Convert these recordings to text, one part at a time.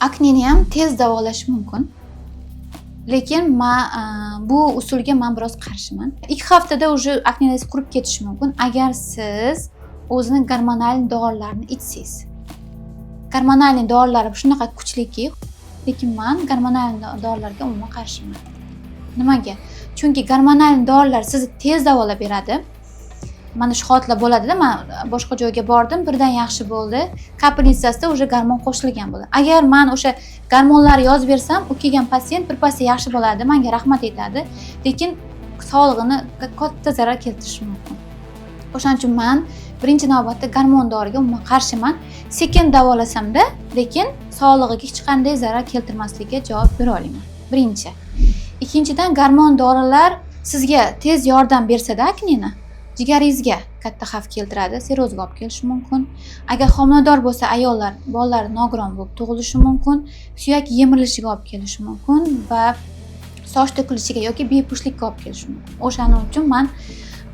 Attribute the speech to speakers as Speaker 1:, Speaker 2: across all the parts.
Speaker 1: Akneni ham tez davolash mumkin. Lekin man bu usulga man biroz qarshiman. 2 haftada уже aknengiz qurib ketishi mumkin, agar siz o'zini gormonal dorilarni ichsangiz. Gormonal dorilar shunaqa kuchliki, lekin man gormonal dorilarga umuman qarshiman. Nimaga? Chunki gormonal dorilar sizni tez davolab beradi. Mana shu holatlar bo'ladida, man boshqa joyga bordim, birdan yaxshi bo'ldi. Капельница sida уже gormon qo'shilgan bo'ladi. Agar man o'sha gormonlarni yozib bersam, u kelgan patsient birpasda yaxshi bo'ladi, menga rahmat aytadi, lekin sog'lig'ini katta zarar keltirishi mumkin. O'shaning uchun man birinchi navbatda gormon doriga umuman qarshiman. Sekin davolasamda, lekin sog'lig'iga hech qanday zarar keltirmasligiga javob bera olaman. Birinchi. Ikkinchidan, gormon dorilar sizga tez yordam bersada, akneni jigaringizga katta xavf keltiradi, sirrozga olib kelishi mumkin. Agar homilador bo'lsa ayollar, bolalar nogiron bo'lib tug'ilishi mumkin, suyak yemirilishiga olib kelishi mumkin va soch to'kilishiga yoki bepushtlikka olib kelishi mumkin. O'shaning uchun man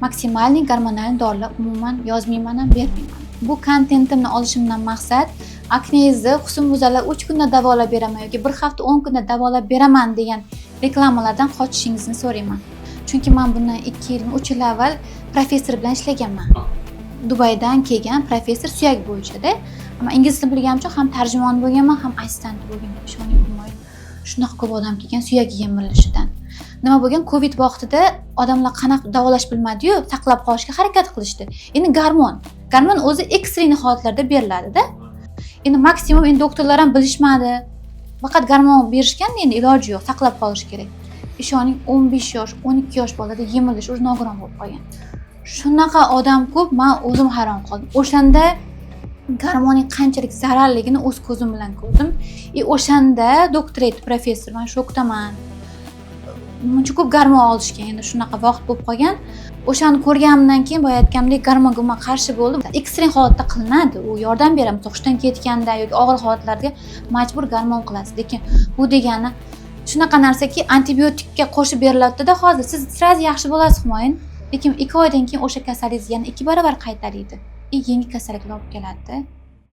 Speaker 1: максимальный gormonal dorilar umuman yozmayman ham, bermayman. Bu kontentimni olishimdan maqsad, aknengizni husnbuzarlar 3 kunda davolab beraman yoki bir hafta, 10 kunda davolab beraman degan reklamalardan qochishingizni so'rayman. Chunki man bundan 2 yil, 3 yil avval professor bilan ishlaganman. Dubaydan kelgan professor, suyak bo'yichada. Man ingliz tilini bilganim uchun ham tarjimon bo'lganman, ham assistent bo'lganman. Ishoning, Humoyun, shunaqa ko'p odam kelgan suyak yemirilishidan. Nima bo'lgan? Covid vaqtida odamlar qanaqa davolash bilmadiyu, saqlab qolishga harakat qilishdi. Endi gormon o'zi экстренный holatlarda beriladida. Endi maksimum, endi doktorlar ham bilishmadi, faqat gormon berishgan. Endi iloji yo'q, saqlab qolish kerak. Ishoning, 15 yosh, 12 yosh bolada yemilish, уже nogiron bo'lib qolgan. Shunaqa odam ko'p, man o'zim hayron qoldim o'shanda. Gormonning qanchalik zararligini o'z ko'zim bilan ko'rdim. И o'shanda doktor aytdi, professor: "Man shokdaman, muncha ko'p gormon olishgan". Endi shunaqa vaqt bo'lib qolgan. O'shani ko'rganimdan keyin, boya aytganimdek, gormonga umuman qarshi bo'ldim. Ekstrem holatda qilinadi, u yordam beradi. Misol, hushdan ketganda yoki og'ir holatlarda majbur gormon qilasiz. Lekin bu degani shunaqa narsaki, antibiotikka qo'shib berilyaptida hozir. Siz сразу yaxshi bo'lasiz, Humoyun, lekin 2 oydan keyin o'sha kasalligingiz yana 2 barobar qaytariydi и yangi kasalliklar olib keladida.